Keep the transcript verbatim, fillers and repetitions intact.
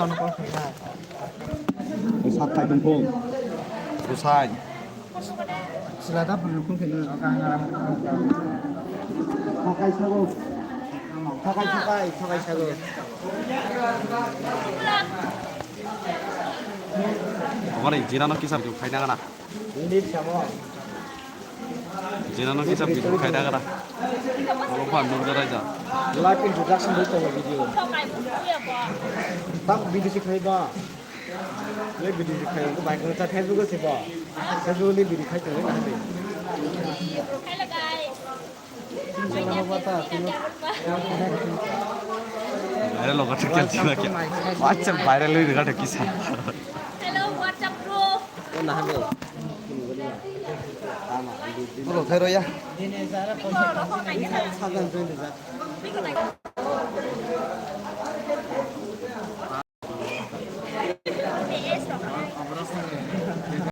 Sat khai tongkho. Bwsai. Sila da phunukung khe nang. Sakai sago. Sakai sakai, sakai sago. Amar jinano kisa video khaina gana. Hindi samo. Jinano kisa video khaina gana. Abo phan nung jarai ja. Live introduction doi tongo video. Tak video si khai ba. Le video si khai ko bai ko ta Facebook se ba. Facebook ni video khai to le na de. Viral logo thik khe sina khe. Acha viral logo thik kisa. Hello, what's up, bro? Bro, thai roya.